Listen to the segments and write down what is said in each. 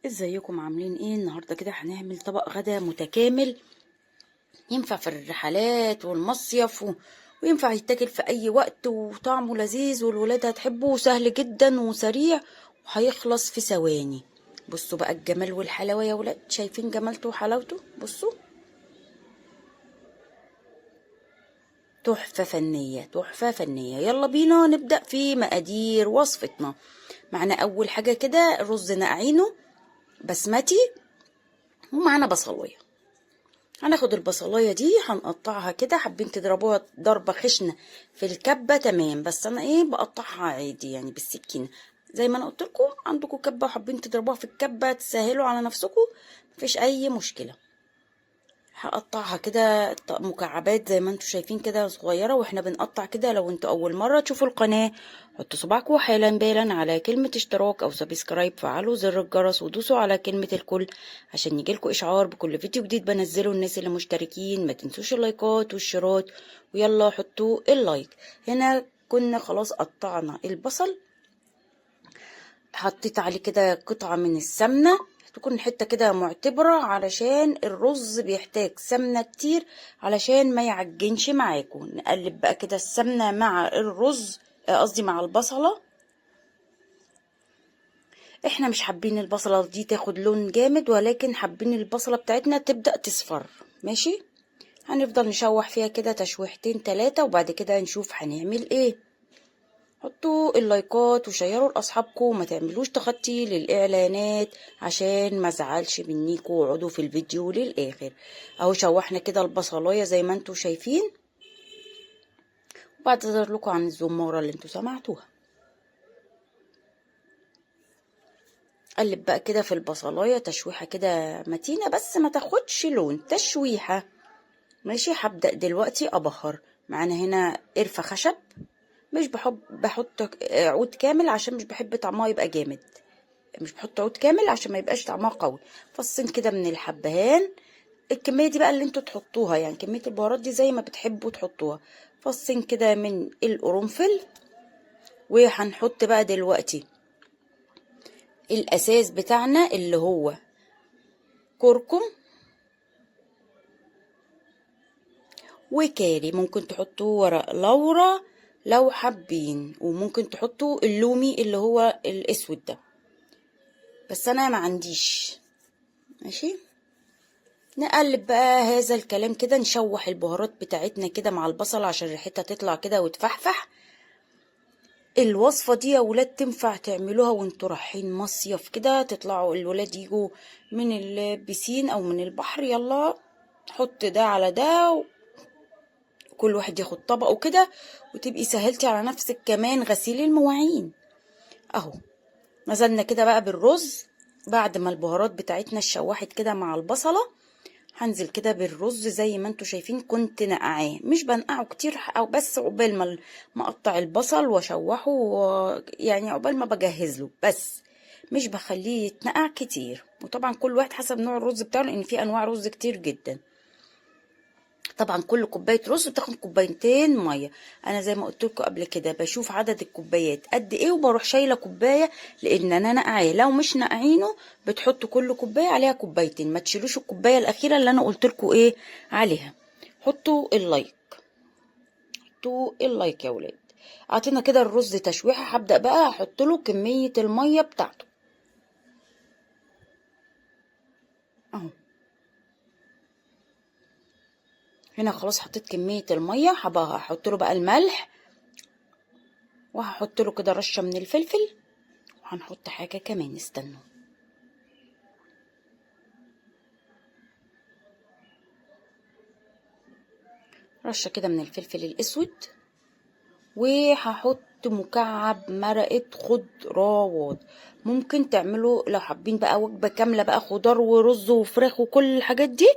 ازيكم عاملين ايه النهارده؟ كده هنعمل طبق غدا متكامل، ينفع في الرحلات والمصيف وينفع يتاكل في اي وقت، وطعمه لذيذ والولاد هتحبه، وسهل جدا وسريع وهيخلص في ثواني. بصوا بقى الجمال والحلاوه يا ولاد، شايفين جمالته وحلاوته؟ بصوا تحفة فنية تحفة فنية. يلا بينا نبدأ في مقادير وصفتنا. معنا أول حاجة كده رز نقعينه بسمتي، ومعنا بصلاية. هناخد البصلاية دي هنقطعها كده، حابين تضربوها ضربة خشنة في الكبة تمام، بس أنا بقطعها عادي يعني بالسكينة زي ما أنا قلت لكم. عندكم كبة وحابين تضربوها في الكبة تسهلوا على نفسكم، مفيش أي مشكلة. هقطعها كده مكعبات زي ما انتوا شايفين كده صغيرة، واحنا بنقطع كده. لو انتوا اول مرة تشوفوا القناة حطوا صباعكم حالا بالا على كلمة اشتراك او subscribe، فعلوا زر الجرس ودوسوا على كلمة الكل عشان يجيلكوا اشعار بكل فيديو جديد بنزله. الناس اللي مشتركين ما تنسوش اللايكات والشيرات، ويلا حطوا ال like. هنا كنا خلاص قطعنا البصل، حطيت عليه كده قطعة من السمنة، تكون حتة كده معتبرة علشان الرز بيحتاج سمنة كتير علشان ما يعجنش معاكم. نقلب بقى كده السمنة مع الرز، قصدي مع البصلة. احنا مش حابين البصلة دي تاخد لون جامد، ولكن حابين البصلة بتاعتنا تبدأ تصفر. ماشي، هنفضل نشوح فيها كده تشويحتين تلاتة، وبعد كده نشوف هنعمل ايه. حطوا اللايكات وشيروا لاصحابكم، وما تعملوش تخطي للاعلانات عشان ما ازعلش منيكم، واقعدوا في الفيديو للاخر. اهو شوحنا كده البصلايه زي ما انتم شايفين، وبعتذر لكم عن الزماره اللي انتم سمعتوها. قلب بقى كده في البصلايه تشويحه كده متينة، بس ما تاخدش لون، تشويحه. ماشي، هبدا دلوقتي ابهر. معانا هنا قرفه خشب، مش بحط عود كامل عشان مش بحب طعمها يبقى جامد، مش بحط عود كامل عشان ما يبقاش طعمها قوي. فصين كده من الحبهان، الكمية دي بقى اللي انتوا تحطوها، يعني كمية البهارات دي زي ما بتحبوا تحطوها. فصين كده من القرنفل، وهنحط بقى دلوقتي الاساس بتاعنا اللي هو كركم وكاري. ممكن تحطوا ورق لورا لو حابين، وممكن تحطوا اللومي اللي هو الاسود ده، بس انا ما عنديش. ماشي، نقلب بقى هذا الكلام كده، نشوح البهارات بتاعتنا كده مع البصل عشان ريحتها تطلع كده وتفحفح. الوصفة دي يا ولاد تنفع تعملوها وانتوا رايحين مصيف كده، تطلعوا الولاد يجوا من البسين او من البحر، يلا حط ده على ده، كل واحد ياخد طبقه كده، وتبقي سهلتي على نفسك كمان غسيل المواعين. اهو نزلنا كده بقى بالرز بعد ما البهارات بتاعتنا اتشوحت كده مع البصلة. هنزل كده بالرز زي ما انتوا شايفين، كنت نقعاه، مش بنقعه كتير، او بس عقبال ما اقطع البصل واشوحه، يعني عقبال ما بجهز له، بس مش بخليه يتنقع كتير. وطبعا كل واحد حسب نوع الرز بتاعه، لان في انواع رز كتير جدا. طبعا كل كوباية رز بتاخد كوبايتين مية. انا زي ما قلت لكم قبل كده بشوف عدد الكوبايات قد ايه وبروح شايله كوباية، لان انا نقعاه. لو مش نقعينه بتحطوا كل كوباية عليها كوبايتين، ما تشيلوش الكوباية الاخيرة اللي انا قلت لكم ايه عليها. حطوا ال like، حطوا ال like يا ولاد. اعطينا كده الرز تشويحه. هبدا بقى احط له كمية المية بتاعته اهو. هنا خلاص حطيت كمية المية، هبقى هحط له بقى الملح، وهحط له كده رشة من الفلفل، وهنحط حاجة كمان، استنوا. رشة كده من الفلفل الاسود، وهحط مكعب مرقة خضروات. ممكن تعملوا لو حابين بقى وجبة كاملة بقى خضار ورز وفراخ وكل الحاجات دي،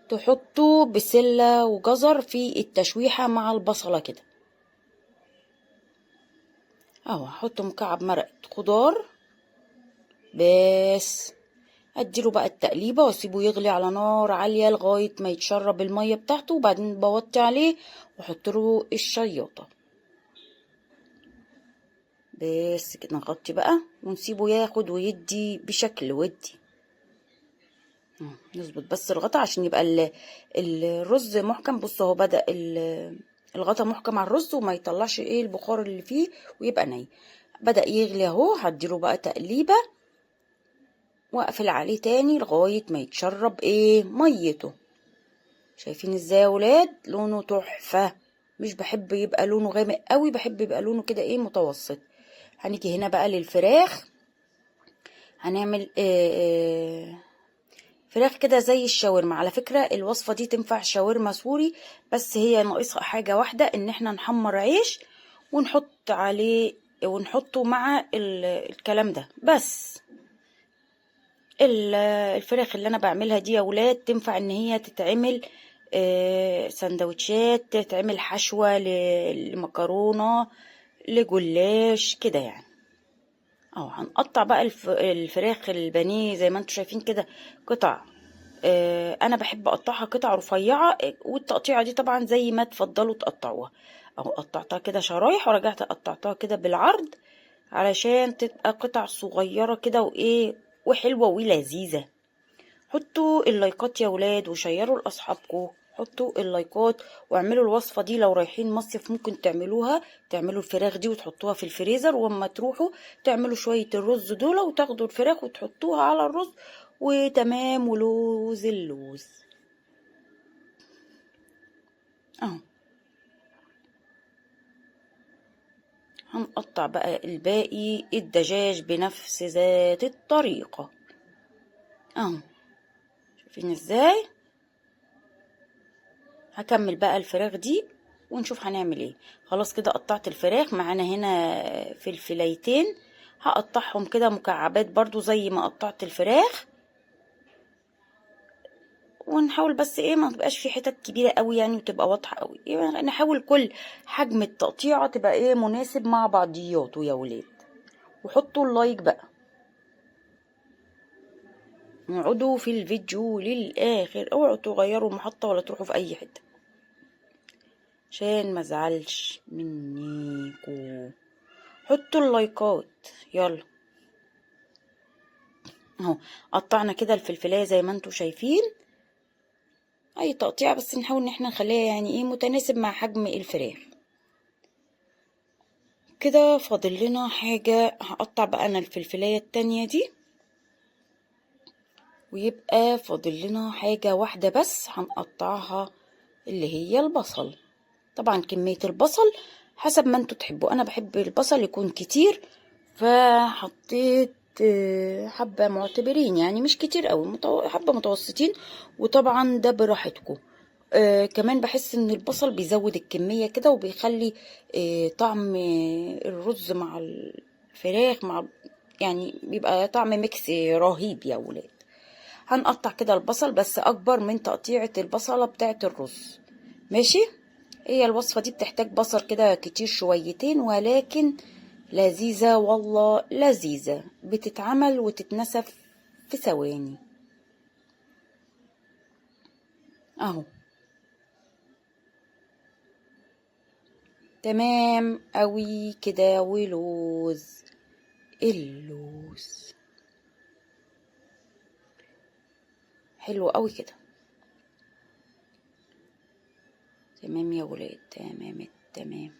تحطوا بسلة وجزر في التشويحة مع البصلة كده اهو. هحط مكعب مرقة خضار بس، اديله بقى التقليبة واسيبه يغلي على نار عالية لغاية ما يتشرب المية بتاعته، وبعدين بوطي عليه واحط له الشياطة بس كده. نغطي بقى ونسيبه ياخد ويدي بشكل ودي. نظبط بس الغطا عشان يبقى الرز محكم. بصوا اهو بدأ الغطا محكم على الرز وما يطلعش ايه البخار اللي فيه ويبقى ني. بدأ يغلي اهو، هديله بقى تقليبة واقفل عليه تاني لغاية ما يتشرب ايه ميته. شايفين ازاي يا ولاد؟ لونه تحفة. مش بحب يبقى لونه غامق قوي، بحب يبقى لونه كده ايه متوسط. هنيجي هنا بقى للفراخ، هنعمل فراخ كده زي الشاورما. على فكرة الوصفة دي تنفع شاورما سوري، بس هي ناقصها حاجة واحدة، ان احنا نحمر عيش ونحط عليه ونحطه مع الكلام ده بس. الفراخ اللي انا بعملها دي يا ولاد تنفع ان هي تتعمل سندوتشات، تتعمل حشوة لمكرونة، لجلاش كده يعني. اهو هنقطع بقى الفراخ البانيه زي ما انتم شايفين كده قطع. انا بحب اقطعها قطع رفيعة، والتقطيعه دي طبعا زي ما تفضلوا تقطعوها. اهو قطعتها كده شرايح ورجعت قطعتها كده بالعرض علشان تبقى قطع صغيرة كده وايه وحلوه ولذيذه. حطوا اللايكات يا ولاد وشيروا لاصحابكم، حطوا اللايكات واعملوا الوصفة دي. لو رايحين مصيف ممكن تعملوها، تعملوا الفراخ دي وتحطوها في الفريزر، واما تروحوا تعملوا شوية الرز دول وتاخدوا الفراخ وتحطوها على الرز وتمام. ولوز اللوز اهو. هنقطع بقى الباقي الدجاج بنفس ذات الطريقة اهو. شايفين ازاي؟ هكمل بقى الفراخ دي ونشوف هنعمل ايه. خلاص كده قطعت الفراخ. معانا هنا فلفلايتين هقطعهم كده مكعبات برضو زي ما قطعت الفراخ، ونحاول بس ايه ما تبقاش في حتت كبيرة قوي يعني وتبقى واضحة قوي، يعني نحاول كل حجم التقطيعه تبقى ايه مناسب مع بعضياته يا ولاد. وحطوا ال like بقى، اقعدوا في الفيديو للاخر، اوعوا تغيروا المحطة ولا تروحوا في اي حتة عشان ما ازعلش منيكو. حطوا اللايكات يلا. اهو قطعنا كده الفلفلايه زي ما انتم شايفين، اي تقطيع بس نحاول ان احنا نخليها يعني ايه متناسب مع حجم الفراخ كده. فاضل لنا حاجة، هقطع بقى انا الفلفلايه التانية دي، ويبقى فاضل لنا حاجة واحدة بس هنقطعها اللي هي البصل. طبعا كمية البصل حسب ما انتوا تحبوا، انا بحب البصل يكون كتير فحطيت حبة معتبرين يعني مش كتير قوي، حبة متوسطين، وطبعا ده براحتكم. كمان بحس ان البصل بيزود الكمية كده وبيخلي طعم الرز مع الفراخ مع يعني بيبقى طعم mix رهيب يا ولاد. هنقطع كده البصل بس اكبر من تقطيعة البصلة بتاعة الرز، ماشي. هي الوصفة دي بتحتاج بصل كده كتير شويتين، ولكن لذيذة والله لذيذة، بتتعمل وتتنسف في ثواني اهو. تمام قوي كده. ولوز اللوز حلو قوي كده. تمام يا ولاد، تمام تمام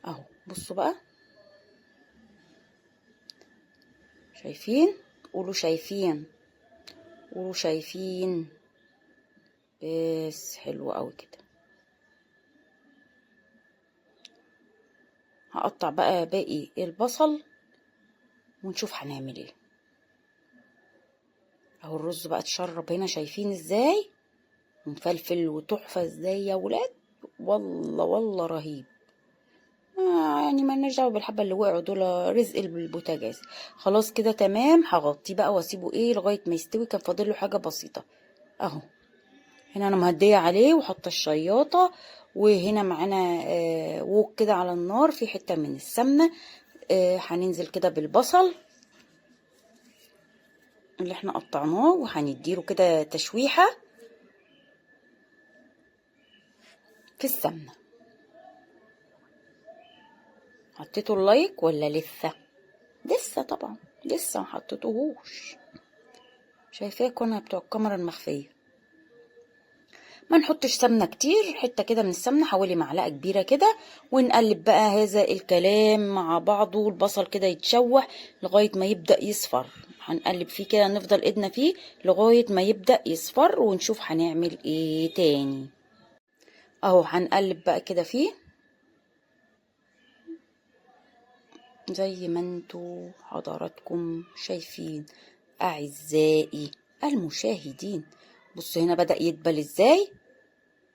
اهو. بصوا بقى، شايفين؟ قولوا شايفين، قولوا شايفين. بس حلو قوي كده. هقطع بقى باقي البصل ونشوف هنعمل ايه. اهو الرز بقى اتشرب هنا، شايفين ازاي؟ مفلفل وتحفة ازاي يا ولاد، والله والله رهيب. يعني مالناش دعوه بالحبه اللي وقعوا دول، رزق البوتاجاز. خلاص كده تمام. هغطيه بقى واسيبه ايه لغاية ما يستوي، كان فاضل له حاجة بسيطة اهو. هنا انا مهديه عليه وحاطه الشياطه، وهنا معانا ووك كده على النار في حتة من السمنة. هننزل كده بالبصل اللي احنا قطعناه وهنديله كده تشويحه في السمنة. حطيتوا اللايك ولا لسه؟ لسه طبعا، لسه ما حطيتوهوش. شايفاكوا انا بتوع الكاميرا المخفية. ما نحطش سمنة كتير، حتة كده من السمنة حوالي معلقة كبيرة كده، ونقلب بقى هذا الكلام مع بعضه. البصل كده يتشوح لغاية ما يبدأ يصفر، هنقلب فيه كده، نفضل ايدنا فيه لغاية ما يبدأ يصفر، ونشوف هنعمل ايه تاني. اهو هنقلب بقى كده فيه زي ما انتوا حضراتكم شايفين اعزائي المشاهدين. بصوا هنا بدأ يدبل ازاي،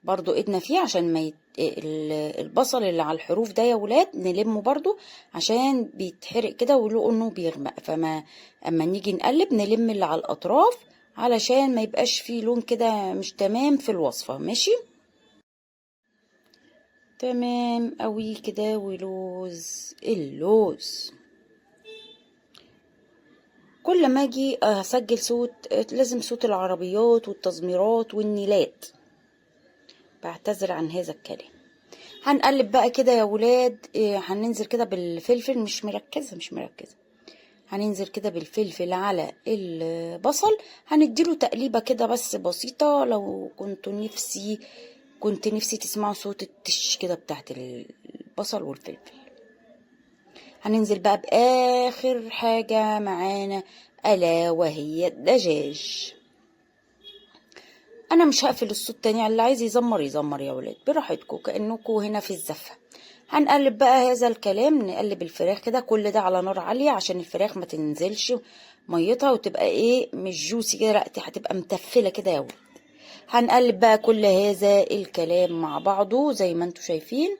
برضو ايدنا فيه عشان ما البصل اللي على الحروف ده يا ولاد نلمه برضو عشان بيتحرق كده ولونه بيغمق، فما اما نيجي نقلب نلم اللي على الاطراف علشان ما يبقاش فيه لون كده مش تمام في الوصفة. ماشي تمام قوي كده. ولوز اللوز كل ما اجي اسجل صوت لازم صوت العربيات والتزميرات والنيلات، بعتذر عن هذا الكلام. هنقلب بقى كده يا ولاد، هننزل كده بالفلفل، مش مركزة مش مركزة، هننزل كده بالفلفل على البصل، هنديله تقليبة كده بس بسيطة. لو كنت نفسي تسمعوا صوت التش كده بتاعت البصل والفلفل. هننزل بقى بآخر حاجة معانا، ألا وهي الدجاج. أنا مش هقفل الصوت تاني، اللي عايز يزمر يزمر يا ولاد براحتكم، كأنكم هنا في الزفة. هنقلب بقى هذا الكلام، نقلب الفراخ كده، كل ده على نار عالية عشان الفراخ ما تنزلش ميتها وتبقى ايه مش جوسي كده، لا هتبقى متفلة كده يا ولاد. هنقلب بقى كل هذا الكلام مع بعضه زي ما انتم شايفين،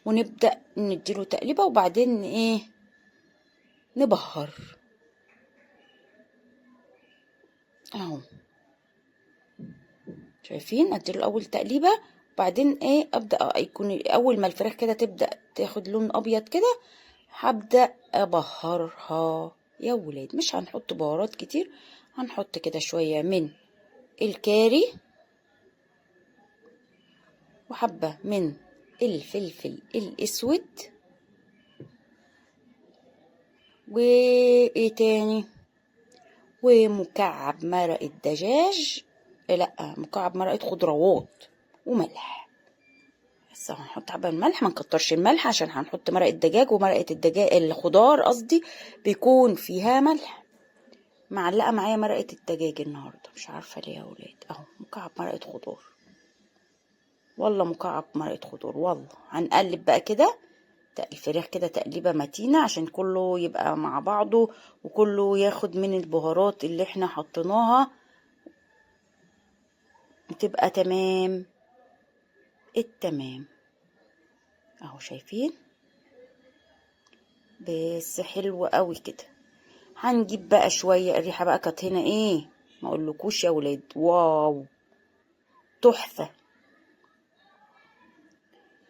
ونبدأ نديله تقليبة، وبعدين ايه نبهر اهو. شايفين؟ اديله الاول تقليبة، وبعدين ايه ابدأ يكون اول ما الفراخ كده تبدأ تاخد لون ابيض كده هبدأ ابهرها يا ولاد. مش هنحط بهارات كتير، هنحط كده شوية من الكاري وحبة من الفلفل الاسود، وايه تاني، ومكعب مرقة دجاج، لا مكعب مرقة خضروات، وملح. بس هنحط حبة الملح، ما نكترش الملح عشان هنحط مرقة دجاج، ومرقة الدجاج الخضار قصدي بيكون فيها ملح. معلقة معايا مرقة الدجاج النهاردة مش عارفة ليه يا ولاد. اهو مكعب مرقة خضار، والله مكعب مرقة خضار والله. هنقلب بقى كده الفراخ كده تقليبة متينة عشان كله يبقى مع بعضه، وكله ياخد من البهارات اللي احنا حطيناها، وتبقى تمام التمام. اهو شايفين؟ بس حلو قوي كده. هنجيب بقى شوية، الريحة بقى كانت هنا ايه ما اقولكوش يا ولاد، واو تحفة.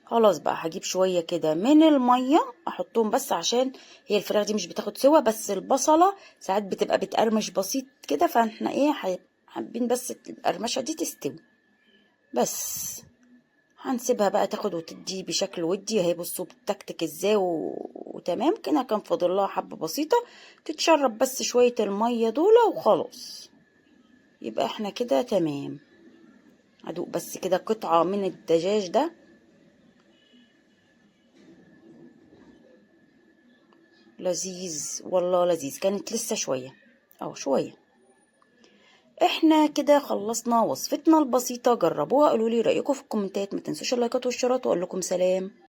خلاص بقى هجيب شوية كده من المية احطهم، بس عشان هي الفراخ دي مش بتاخد سوا، بس البصلة ساعات بتبقى بتقرمش بسيط كده، فاحنا ايه حابين بس القرمشة دي تستوي بس. هنسيبها بقى تاخد وتدي بشكل ودي اهي، بصوا بتكتك ازاي وتمام كده. كان فاضل لها حبة بسيطة تتشرب بس شوية المية دول وخلاص، يبقى احنا كده تمام. ادوق بس كده قطعة من الدجاج ده، لذيذ والله لذيذ. كانت لسه شوية او شوية. احنا كده خلصنا وصفتنا البسيطة، جربوها قولوا لي رأيكم في الكومنتات، ما تنسوش اللايكات والشيرات، واقول لكم سلام.